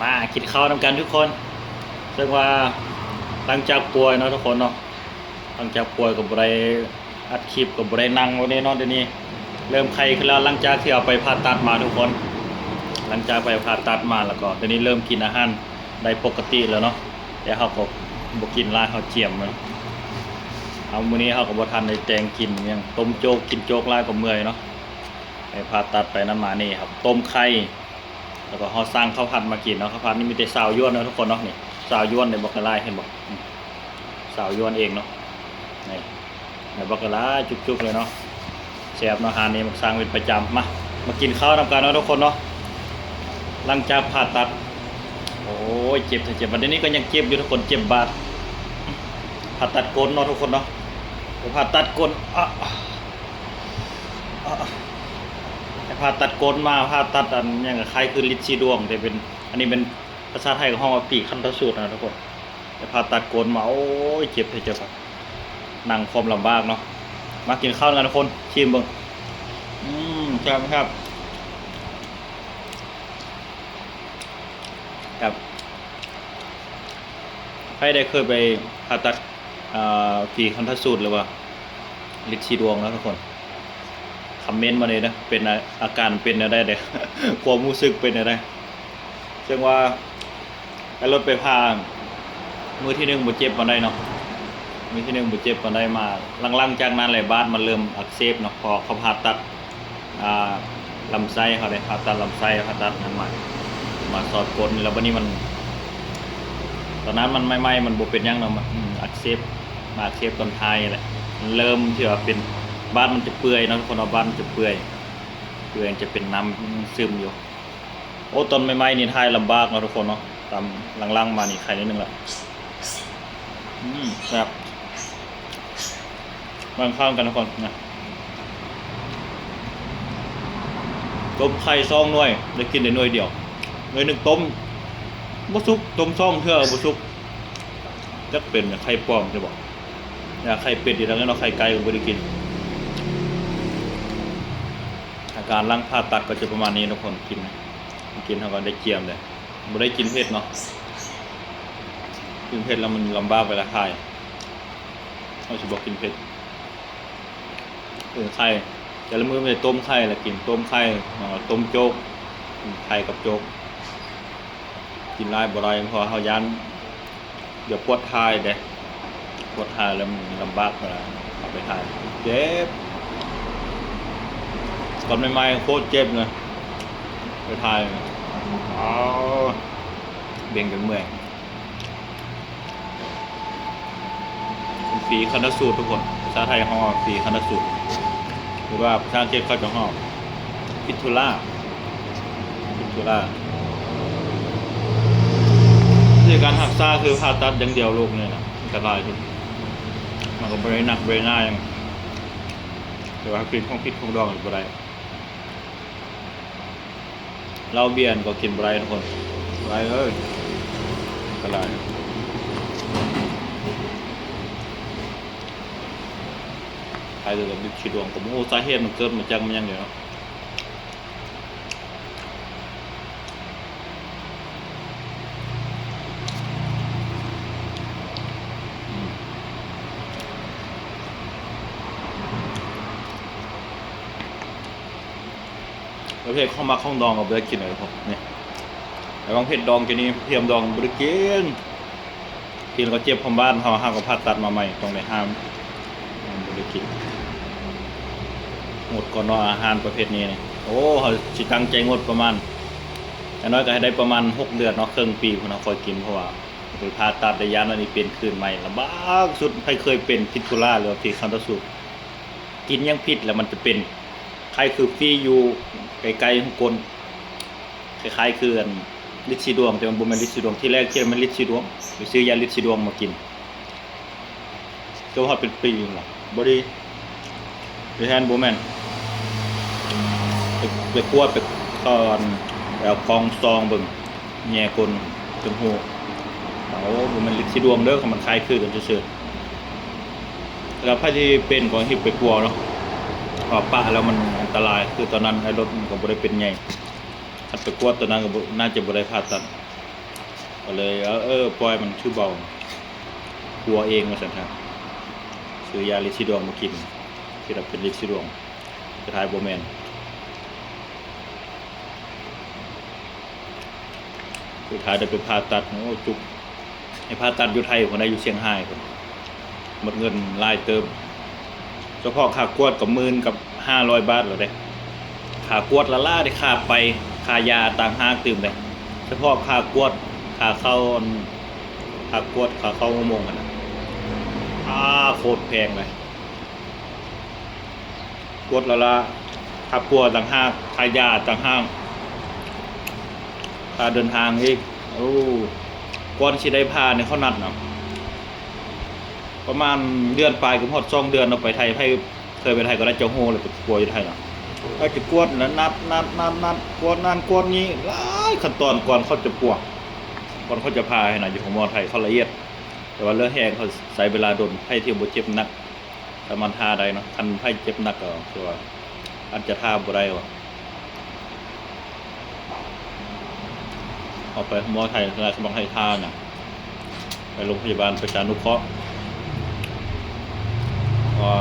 ມາກິນເຂົ້ານຳກັນທຸກຄົນ. ເຊິ່ງວ່າຫຼັງຈາກປ່ວຍເນາະທຸກຄົນເນາະ, ຫຼັງຈາກປ່ວຍກໍບໍ່ໄດ້ອັດຄລິບ ກໍບໍ່ໄດ້ນັ່ງແບບນີ້ເນາະ. ດຽວນີ້ເລີ່ມໄຄຂຶ້ນແລ້ວ ຫຼັງຈາກທີ່ເອົາໄປຜ່າຕັດມາທຸກຄົນ. ຫຼັງຈາກໄປຜ່າຕັດມາແລ້ວກໍດຽວນີ້ເລີ່ມກິນອາຫານໄດ້ປົກກະຕິແລ້ວເນາະ, ແຕ່ເຮົາກໍບໍ່ກິນຫຼາຍ ເຮົາຈຽມມັນ. ເອົາ ມື້ນີ້ເຮົາກໍບໍ່ທັນໄດ້ແຕ່ງກິນຫຍັງ, ຕົ້ມໂຈກ ກິນໂຈກຫຼາຍກໍເມື່ອຍເນາະ. ໄປຜ່າຕັດໄປນັ້ນມານີ້ ເຮົາຕົ້ມໄຂ່ ແລ້ວກໍເຮົາສັ່ງເຂົ້າຜັດມາກິນເນາະ. ເຂົ້າຜັດນີ້ມີແຕ່ຊາວຢວນເນາະທຸກຄົນເນາະ. ນີ້ຊາວຢວນເດ້ ບັກຫຼາຍ ເຫັນບໍ່? ອືມ ຊາວຢວນເອງເນາະ. ນີ້ ແລ້ວບັກຫຼາຍຈຸກໆເລີຍເນາະ. ແຊບເນາະ ຮ້ານນີ້ມັກສັ່ງເປັນປະຈຳ. ມາ ມາກິນເຂົ້ານຳກັນເນາະທຸກຄົນເນາະ. ຫຼັງຈາກຜ່າຕັດ ໂອ້ຍ ເຈັບແທ້ເຈັບ. ບັດດຽວນີ້ກໍຍັງເຈັບຢູ່ທຸກຄົນ, ເຈັບບາດ ຜ່າຕັດກົ້ນເນາະທຸກຄົນເນາະ. ໂອ້ ຜ່າຕັດກົ້ນ ອະ ອະ ໄປຜ່າຕັດກົ້ນມາ, ຜ່າຕັດອັນຫຍັງ ຄ້າຍຄືລິດຊີດວງ ແຕ່ເປັນ ອັນນີ້ເປັນ ພາສາໄທກໍຮ້ອງວ່າປີກຄັນທະສູດນະທຸກຄົນ. ໄປຜ່າຕັດກົ້ນມາ ໂອ້ຍ ເຈັບແທ້ເຈັບ. ນັ່ງຄວາມລຳບາກເນາະ. ມາກິນເຂົ້ານຳກັນທຸກຄົນ, ຊີມເບິ່ງ. ອືມ ແຊບ ແຊບ ແຊບ. ໃຜໄດ້ເຄີຍໄປຜ່າຕັດ ອ່າ ຜີຄັນທະສູດ ຫຼືວ່າລິດຊີດວງເນາະທຸກຄົນ, ຄອມເມັນມາເລີຍເດີ ເປັນ ອາ ອາການເປັນແນວໃດເດີ ຄວາມຮູ້ສຶກເປັນແນວໃດ? ເຊິ່ງວ່າໄປລົດໄປຜ່າ ມື້ທີໜຶ່ງບໍ່ເຈັບປານໃດເນາະ, ມື້ທີໜຶ່ງບໍ່ເຈັບປານໃດ. ມາຫຼັງ ຫຼັງຈາກນັ້ນແຫຼະ ບາດມັນເລີ່ມອັກເສບເນາະ, ເພາະເຂົາຜ່າຕັດ ອ່າ ລຳໄສ້ເຮົາເດ້, ຜ່າຕັດລຳໄສ້ ຜ່າຕັດນັ້ນມາ ມາສອດກົ້ນ. ແລ້ວບັດນີ້ມັນ ຕອນນັ້ນມັນໃໝ່ໆ ມັນບໍ່ເປັນຫຍັງເນາະ, ມັນ ອືມ ອັກເສບ ມາອັກເສບຕອນທ້າຍແຫຼະ. ມັນເລີ່ມທີ່ວ່າເປັນ ບາດມັນຈະເປື່ອຍເນາະທຸກຄົນເນາະ, ບາດມັນຈະເປື່ອຍ ເປື່ອຍ ຈະເປັນນ້ຳຊຶມຢູ່. ໂອ້ ຕອນໃໝ່ໆນີ້ຖ່າຍລຳບາກເນາະທຸກຄົນເນາະ, ຕາມຫຼັງໆມານີ້ໄຄນິດໜຶ່ງລະ. ອືມ ແຊບ. ມາກິນເຂົ້ານຳກັນທຸກຄົນນະ. ຕົ້ມໄຂ່ສອງໜ່ວຍ ໄດ້ກິນໄດ້ໜ່ວຍດຽວ, ໜ່ວຍໜຶ່ງຕົ້ມບໍ່ສຸກ, ຕົ້ມສອງເທື່ອບໍ່ສຸກ. ຈັກເປັນໄຂ່ປອມຊິບອກ, ຢ່າໄຂ່ເປັດອີກແລ້ວເນາະ, ໄຂ່ໄກ່ກໍບໍ່ໄດ້ກິນ. ອາການຫຼັງຜ່າຕັດກໍຈະປະມານນີ້ທຸກຄົນ, ກິນ ກິນເຮົາກໍໄດ້ຈຽມເດ້. ບໍ່ໄດ້ກິນເຜັດເນາະ, ກິນເຜັດແລ້ວມັນລຳບາກເວລາຖ່າຍ. ເຮົາຊິບໍ່ກິນເຜັດ. ເອີ ໄຂ່ ແຕ່ລະມື້ມີແຕ່ຕົ້ມໄຂ່ລະກິນ, ຕົ້ມໄຂ່ ແລ້ວກໍຕົ້ມໂຈກ, ໄຂ່ກັບໂຈກ. ກິນຫຼາຍບໍ່ໄດ້ ເພາະວ່າເຮົາຢ້ານ ດຽວປວດຖ່າຍເດ້, ປວດຖ່າຍແລ້ວມັນລຳບາກເວລາເຮົາໄປຖ່າຍ, ເຈັບ. ຕອນໃໝ່ໆໂຄດເຈັບເລີຍ ໄປຖ່າຍ, ອ້າວ ເບັງຈົນເມື່ອຍ. ເປັນຝີຄັນທະສູດທຸກຄົນ, ພາສາໄທເຮົາວ່າຝີຄັນທະສູດ ຫຼືວ່າພາສາອັງກິດເຂົາຈະຮ້ອງ fistula fistula. ວິທີການຮັກສາຄືຜ່າຕັດຢ່າງດຽວໂລກນີ້ນະ, ອັນຕະລາຍທີ່ ມັນກໍບໍ່ໄດ້ໜັກບໍ່ໄດ້ໜາຫຍັງ, ແຕ່ວ່າກິນຂອງຜິດຂອງດອງນີ້ບໍ່ໄດ້. ເຫຼົ້າເບຍນີ້ກໍກິນບໍ່ໄດ້ທຸກຄົນ, ບໍ່ໄດ້ເລີຍ, ອັນຕະລາຍ. ໄປເລີຍ ລິດຊີດວງ ກໍບໍ່ຮູ້ສາເຫດມັນເກີດມາຈາກມັນຫຍັງເດເນາະ. ອືມ ປະເພດຂອງໝັກຂອງດອງກໍບໍ່ໄດ້ກິນເລີຍທຸກຄົນ. ນີ້ ລະຫວ່າງເຜັດດອງ ກິນນີ້ ກະທຽມດອງ ບໍ່ໄດ້ກິນ. ກິນແລ້ວກໍເຈັບພວມບ້ານ, ເຮົາ ເຮົາກໍຜ່າຕັດມາໃໝ່ ຕ້ອງໄດ້ຫ້າມ ບໍ່ໄດ້ກິນ. ງົດກ່ອນເນາະ ອາຫານປະເພດນີ້ນີ້. ໂອ້ ເຮົາຊິຕັ້ງໃຈງົດປະມານ ຢ່າງໜ້ອຍກໍໃຫ້ໄດ້ປະມານຫົກເດືອນເນາະ, ເຄິ່ງປີພຸ້ນເຮົາຄ່ອຍກິນ, ເພາະວ່າໄປຜ່າຕັດໄດ້ ຢ້ານອັນນີ້ເປັນຄືນໃໝ່. ລຳບາກສຸດ ໃຜເຄີຍເປັນ fistula ຫຼືວ່າ fistula ກິນຫຍັງຜິດແລ້ວມັນຈະເປັນ ຄ້າຍຄືຝີຢູ່ໃກ້ໆຮູກົ້ນ, ຄ້າຍໆຄືອັນລິດຊີດວງ, ແຕ່ມັນບໍ່ແມ່ນລິດຊີດວງ. ທີແລກຄິດວ່າແມ່ນລິດຊີດວງ, ໄປຊື້ຢາລິດຊີດວງມາກິນ, ຈົນຮອດເປັນປີແລ້ວ ບໍ່ດີ. ທີ່ແທ້ບໍ່ແມ່ນ, ໄປ ໄປກວດ ໄປ ເຂົາ ອັນ ໄປເອົາກ້ອງສ່ອງເບິ່ງ ແຍ່ກົ້ນ ຈຶ່ງຮູ້. ໂອ້ ບໍ່ແມ່ນລິດຊີດວງເດີ, ຄັນມັນຄ້າຍຄືກັນຊື່ໆ. ແລ້ວໃຜທີ່ເປັນກໍຮີບໄປກວດເນາະ, ເພາະວ່າປະແລ້ວມັນອັນຕະລາຍ. ຄືຕອນນັ້ນໄອ້ລົດມັນກໍບໍ່ໄດ້ເປັນໃຫຍ່, ຄັນໄປກວດຕອນນັ້ນກໍບໍ່ ໜ້າຈະບໍ່ໄດ້ຜ່າຕັດ. ກໍເລີຍ ເອີ ເອີ ປ່ອຍມັນຄືເບົາ ປົວເອງວ່າຊັ້ນຊະ. ຊື້ຢາລິດສີດວງມາກິນ ຄິດວ່າເປັນລິດສີດວງ ສຸດທ້າຍບໍ່ແມ່ນ. ສຸດທ້າຍໄດ້ໄປຜ່າຕັດ ໂອ້ ຈຸກ ໃຫ້ຜ່າຕັດຢູ່ໄທພຸ້ນໃດ໋ ຢູ່ຊຽງຮາຍພຸ້ນ ໝົດເງິນຫຼາຍເຕີບ. ສະເພາະຄ່າກວດກໍໝື່ນກັບຫ້າຮ້ອຍບາດແລ້ວເດ້. ຄ່າກວດລ້າໆເດ້ ຄ່າໄປ ຄ່າຢາຕ່າງຫາກຕື່ມເດ້. ສະເພາະຄ່າກວດ ຄ່າເຂົ້າ ອັນ ຄ່າກວດ ຄ່າເຂົ້າຫົກໂມງຫັ້ນນະ ອາ ໂຄດແພງເລີຍ. ກວດແລ້ວລະ ຄ່າປົວຕ່າງຫາກ ຄ່າຢາຕ່າງຫາກ ຄ່າເດີນທາງອີກ. ໂອ້ ກ່ອນຊິໄດ້ຜ່ານີ້ ເຂົານັດນະ ປະມານເດືອນປາຍ ເກືອບຮອດສອງເດືອນເນາະ ໄປໄທ. ໃຜເຄີຍໄປໄທກໍໜ້າຈະຮູ້ແຫຼະ ໄປປົວຢູ່ໄທນະ. ເຂົາຈະກວດແລ້ວນັດ ນັດ ນັດ ນັດ ກວດນັ້ນກວດນີ້ ຫຼາຍຂັ້ນຕອນກ່ອນເຂົາຈະປົວ ກ່ອນເຂົາຈະຜ່າຫັ້ນນະ. ຢູ່ໂຮງໝໍໄທເຂົາລະອຽດ ແຕ່ວ່າເລື່ອງແຮງເຂົາໃຊ້ເວລາດົນ. ໃຜທີ່ບໍ່ເຈັບໜັກ ສາມາດທ່າໄດ້ເນາະ. ຄັນໃຜເຈັບໜັກກໍຄືວ່າອາດຈະທ່າບໍ່ໄດ້ວ່າ. ເອົາໄປໝໍໄທ ສະໜັກສະບັກໃຫ້ທ່ານະ ໄປໂຮງພະຍາບານປະຊານຸເຄາະ ເພາະວ່າ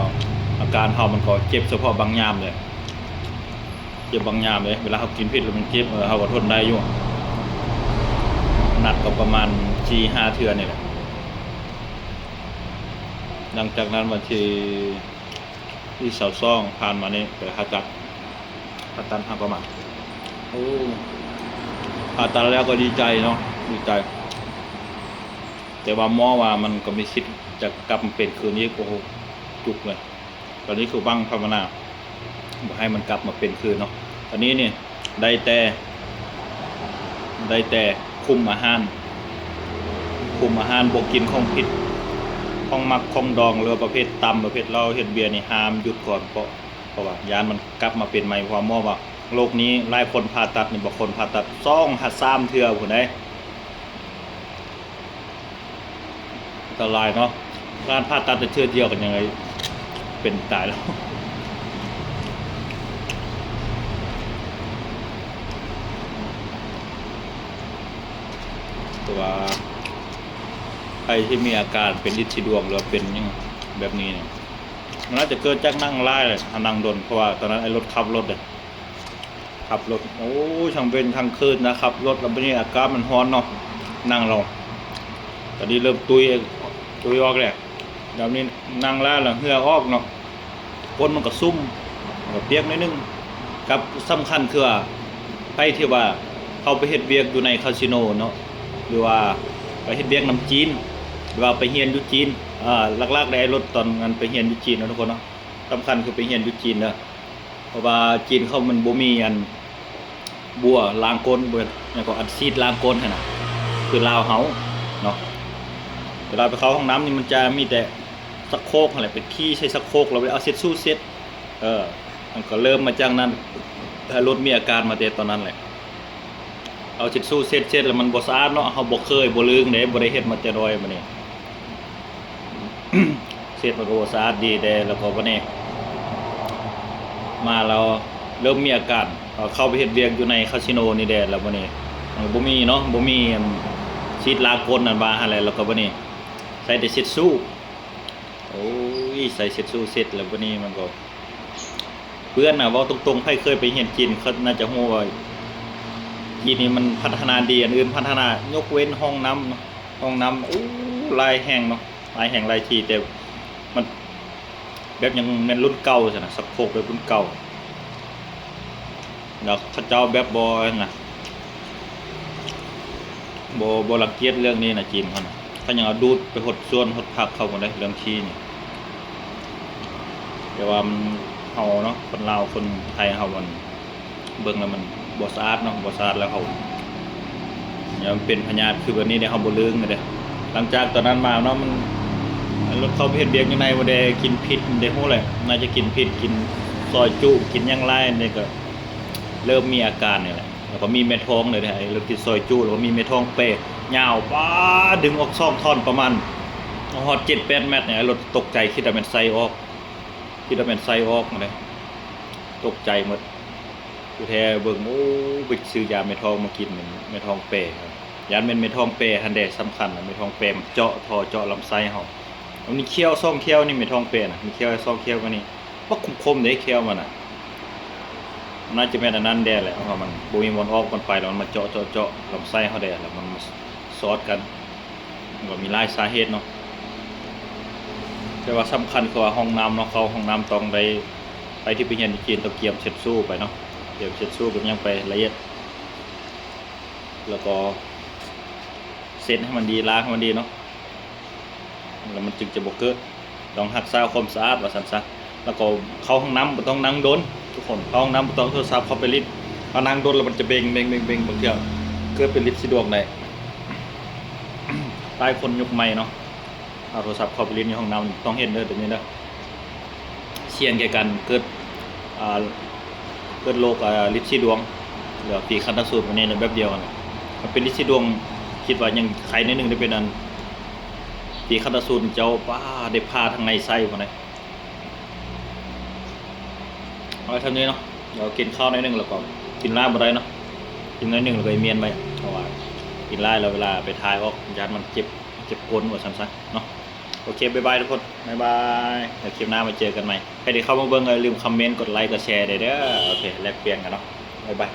ອາການເຮົາມັນກໍເຈັບສະເພາະບາງຍາມເດ. ເຈັບບາງຍາມເດ້ ເວລາເຮົາກິນພິດແລ້ວມັນເຈັບ ເອີ ເຮົາກໍທົນໄດ້ຢູ່. ໜັກກໍປະມານສີ່ຫ້າເທື່ອນີ້ແຫຼະ. ຫຼັງຈາກນັ້ນວັນທີ ທີຊາວສອງຜ່ານມານີ້ໄປຜ່າຕັດ ຜ່າຕັດຫາປະມານ ໂອ້ ຜ່າຕັດແລ້ວກໍດີໃຈເນາະ ດີໃຈ ແຕ່ວ່າໝໍວ່າມັນກໍມີສິດຈະກັບມາເປັນຄືນອີກ. ໂອ້ໂຫ ຈຸກເລີຍ. ຕອນນີ້ຄືຫວັງພາວະນາບໍ່ໃຫ້ມັນກັບມາເປັນຄືນເນາະ. ຕອນນີ້ນີ້ໄດ້ແຕ່ ໄດ້ແຕ່ຄຸມອາຫານ ຄຸມອາຫານ ບໍ່ກິນຂອງຜິດ ຂອງໝັກຂອງດອງ ຫຼືວ່າປະເພດຕຳ ປະເພດເຫຼົ້າ ເຮັດເບຍນີ້ຫ້າມຢຸດກ່ອນ ເພາະ ເພາະວ່າຢ້ານມັນກັບມາເປັນໃໝ່. ເພາະວ່າໝໍວ່າໂລກນີ້ຫຼາຍຄົນຜ່າຕັດນີ້ ບາງຄົນຜ່າຕັດສອງຫາສາມເທື່ອພຸ້ນເດ້. ອັນຕະລາຍເນາະ ການຜ່າຕັດແຕ່ເທື່ອດຽວກໍຍັງໄດ້ເປັນຕາຍແລ້ວ. ເພາະວ່າໃຜທີ່ມີອາການເປັນລິດສີດວງ ຫຼືວ່າເປັນຫຍັງແບບນີ້ນີ້ ມັນອາດຈະເກີດຈາກນັ່ງຫຼາຍແຫຼະ ເຮົານັ່ງດົນ ເພາະວ່າຕອນນັ້ນໄອ້ລົດຂັບລົດເດ້ ຂັບລົດ ໂອ້ຍ ທັງເວັນທັງຄືນນະ ຂັບລົດ ແລ້ວບັດນີ້ອາກາດມັນຮ້ອນເນາະ ນັ່ງລົງ ຕອນນີ້ເລີ່ມຕຸຍ ຕຸຍອອກແລ້ວ. ແບບນີ້ນັ່ງຫຼາຍແລ້ວເຫື່ອອອກເນາະ ກົ້ນມັນກໍຊຸ່ມ ມັນກໍປຽກໜ້ອຍໜຶ່ງ. ກັບສຳຄັນຄືວ່າ ໃຜທີ່ວ່າເຮົາໄປເຮັດວຽກຢູ່ໃນຄາສິໂນເນາະ ຫຼືວ່າໄປເຮັດວຽກນຳຈີນ ຫຼືວ່າໄປຮຽນຢູ່ຈີນ ເອີ ຫຼັກໆໄດ້ລົດຕອນນັ້ນໄປຮຽນຢູ່ຈີນເນາະທຸກຄົນເນາະ. ສຳຄັນຄືໄປຮຽນຢູ່ຈີນເດີ ເພາະວ່າຈີນເຂົາມັນບໍ່ມີອັນບົວລ້າງກົ້ນ ບໍ່ແມ່ນ ຫຍັງກໍ ອັນສີດລ້າງກົ້ນຫັ້ນນະ ຄືລາວເຮົາເນາະ. ເວລາໄປເຂົ້າຫ້ອງນ້ຳນີ້ ມັນຈະມີແຕ່ຊັກໂຄກຫັ້ນແຫຼະ ໄປຂີ້ໃສ່ຊັກໂຄກ ແລ້ວໄປເອົາເຊັດຊູເຊັດ ເອີ ມັນກໍເລີ່ມມາຈາກນັ້ນ ແລ້ວລົດມີອາການມາແຕ່ຕອນນັ້ນແຫຼະ. ເອົາເຊັດຊູເຊັດ ເຊັດແລ້ວມັນບໍ່ສະອາດເນາະ ເຮົາບໍ່ເຄີຍ ບໍ່ລຶ້ງເດ້ ບໍ່ໄດ້ເຮັດມາແຕ່ນ້ອຍ. ບັດນີ້ ເຊັດມັນກໍບໍ່ສະອາດດີແດ່ ແລ້ວກໍບັດນີ້ມາແລ້ວເລີ່ມມີອາການ ເຂົ້າໄປເຮັດວຽກຢູ່ໃນຄາສິໂນນີ້ແດ່ ແລ້ວບັດນີ້ມັນບໍ່ມີເນາະ ບໍ່ມີອັນສີດລ້າງກົ້ນນັ້ນວ່າຫັ້ນແຫຼະ ແລ້ວກໍບັດນີ້ໃສ່ແຕ່ເຊັດຊູ. ໂອ້ຍ ໃສ່ເຊັດຊູເຊັດແລ້ວບັດນີ້ມັນກໍເປື້ອນນະ. ເວົ້າຕົງໆ ໃຜເຄີຍໄປຮຽນຈີນ ເຂົາໜ້າຈະຮູ້ວ່າຈີນນີ້ມັນພັດທະນາດີ ອັນອື່ນພັດທະນາ ຍົກເວັ້ນຫ້ອງນ້ຳເນາະ ຫ້ອງນ້ຳ ໂອ້ ຫຼາຍແຫ່ງເນາະ ຫຼາຍແຫ່ງຫຼາຍທີ່ ແຕ່ມັນແບບຍັງແມ່ນລຸ້ນເກົ່າຊັ້ນນະ ຊັກໂຄກແບບລຸ້ນເກົ່າ ແລ້ວເຂົາເຈົ້າແບບບໍ່ ອັນນະ ບໍ່ ບໍ່ລັງກຽດເລື່ອງນີ້ນະ ຈີນເຮົານະ ເຂົາຍັງເອົາດູດໄປຫົດສວນຫົດຜັກເຂົາພຸ້ນເດ້ ເລື່ອງຂີ້ນີ້. ແຕ່ວ່າມັນ ເຮົາເນາະ ຄົນລາວຄົນໄທເຮົາມັນ ເບິ່ງແລ້ວມັນບໍ່ສະອາດເນາະ ບໍ່ສະອາດ ແລ້ວເຮົາ ຍາມເປັນພະຍາດຄືແບບນີ້ເດ້ ເຮົາບໍ່ລຶ້ງເດ້. ຫຼັງຈາກຕອນນັ້ນມາເນາະ ມັນ ລົດເຂົ້າໄປເຮັດວຽກຢູ່ໃນບໍ່ໄດ້ກິນພິດ ໄດ້ຮູ້ແຫຼະ ໜ້າຈະກິນພິດ ກິນຊອຍຈຸ ກິນຫຍັງຫຼາຍນີ້ ກໍເລີ່ມມີອາການນີ້ແຫຼະ. ແລ້ວກໍມີແມ່ທ້ອງເດ້ ໄອ້ລົດກິນຊອຍຈຸ ແລ້ວກໍມີແມ່ທ້ອງແປຍາວ ປ້າ ດຶງອອກສອງທ່ອນ ປະມານຮອດເຈັດແປດແມັດນີ້ ລົດຕົກໃຈ ຄິດວ່າແມ່ນໄສ້ອອກ ຄິດວ່າແມ່ນໄສ້ອອກເດ້ ຕົກໃຈໝົດ. ທີ່ແທ້ເບິ່ງ ໂອ້ ໄປຊື້ຢາແມ່ທ້ອງມາກິນ ແມ່ນແມ່ທ້ອງແປຍ. ຢ້ານແມ່ນແມ່ທ້ອງແປຫັ້ນແຫຼະສຳຄັນນະ ແມ່ທ້ອງແປມັນເຈາະທໍ່ເຈາະລຳໄສ້ເຮົາ. ມັນມີຂ້ຽວສອງຂ້ຽວນີ້ ແມ່ທ້ອງແປນະ ມີຂ້ຽວສອງຂ້ຽວກວ່ານີ້ ບັກຄົມໆເດ້ຂ້ຽວມັນນະ. ມັນອາດຈະແມ່ນອັນນັ້ນແດ່ແຫຼະ ເພາະວ່າມັນບໍ່ມີບ່ອນອອກມັນໄປ ແລ້ວມັນມາເຈາະໆໆລຳໄສ້ເຮົາແດ່ ແລ້ວມັນມາຊອດກັນ. ມັນກໍມີຫຼາຍສາເຫດເນາະ ແຕ່ວ່າສຳຄັນຄືວ່າຫ້ອງນ້ຳເນາະ ເຂົ້າຫ້ອງນ້ຳຕ້ອງໄດ້ ໃຜທີ່ໄປຮຽນຢູ່ຈີນຕ້ອງກຽມເຊັດຊູໄປເນາະ ກຽມເຊັດຊູກັບຫຍັງໄປລະອຽດ ແລ້ວກໍເຊັດໃຫ້ມັນດີ ລ້າງໃຫ້ມັນດີເນາະ ແລ້ວມັນຈຶ່ງຈະບໍ່ເກີດ. ຕ້ອງຮັກສາຄວາມສະອາດວ່າຊັ້ນຊະ. ແລ້ວກໍເຂົ້າຫ້ອງນ້ຳບໍ່ຕ້ອງນັ່ງດົນ ທຸກຄົນ ເຂົ້າຫ້ອງນ້ຳບໍ່ຕ້ອງໂທລະສັບເຂົ້າໄປຫຼິ້ນ. ເຮົານັ່ງດົນແລ້ວມັນຈະເບັງໆໆ ບາງເທື່ອເກີດເປັນລິດສີດວງໄດ້. ຫຼາຍຄົນຍຸກໃໝ່ເນາະ ເອົາໂທລະສັບເຂົ້າໄປຫຼິ້ນຢູ່ຫ້ອງນ້ຳ ຕ້ອງເຫັນເດີ ໂຕນີ້ເດີ ສ່ຽງແກ່ການເກີດ ອ່າ ເກີດໂລກ ອ່າ ລິດສີດວງ ຫຼືວ່າຜີຄັນຕະສູນ ອັນນີ້ແບບດຽວກັນ. ຄັນເປັນລິດສີດວງ ຄິດວ່າຍັງໄຄໜ້ອຍໜຶ່ງ ໄດ້ເປັນອັນຜີຄັນຕະສູນ ເຈົ້າ ປ້າ ໄດ້ຜ່າທາງໃນໃສ່ພຸ້ນເດ້. ເອົາໄວ້ສ່ຳນີ້ເນາະ ດຽວກິນເຂົ້າໜ້ອຍໜຶ່ງ ແລ້ວກໍກິນຫຼາຍບໍ່ໄດ້ເນາະ ກິນໜ້ອຍໜຶ່ງແລ້ວກໍມຽນໄວ້ ເພາະວ່າກິນຫຼາຍແລ້ວເວລາໄປຖ່າຍອອກຢ້ານມັນເຈັບ ເຈັບກົ້ນວ່າຊັ້ນຊະເນາະ. ໂອເຄ ບາຍບາຍທຸກຄົນ ບາຍບາຍ ດຽວຄລິບໜ້າມາເຈີກັນໃໝ່. ໃຜທີ່ເຂົ້າມາເບິ່ງກໍຢ່າລືມຄອມເມັນ ກົດໄລ ກົດແຊແດ່ເດີ. ໂອເຄ ແລກປ່ຽນກັນເນາະ ບາຍບາຍ.